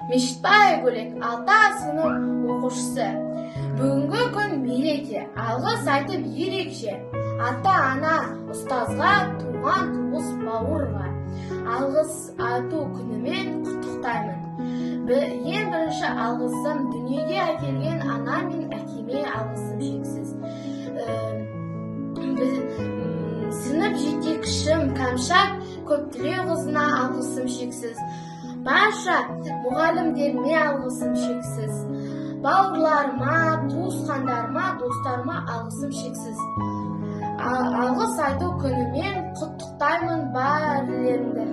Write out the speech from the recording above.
Мешітбай Гөлек, алты сынып оқушысы. Бүгінгі күн мереке, алғыс айтып ерекше. Ата-ана, ұстазға, туған туыс бауырға. Алғыс айту күнімен құттықтаймын. Ең бірінші алғысым дүниеге әкелген ана мен әкеме, алғысым шексіз. Сынып жетекшім Кәмшат Көптілеуқызына алғысым шексіз. Барша мұғалімдеріме алғысым шексіз. Бауырларыма, туысқандарыма, достарыма алғысым шексіз. Алғыс айту күнімен құттықтаймын бәрілеріңді.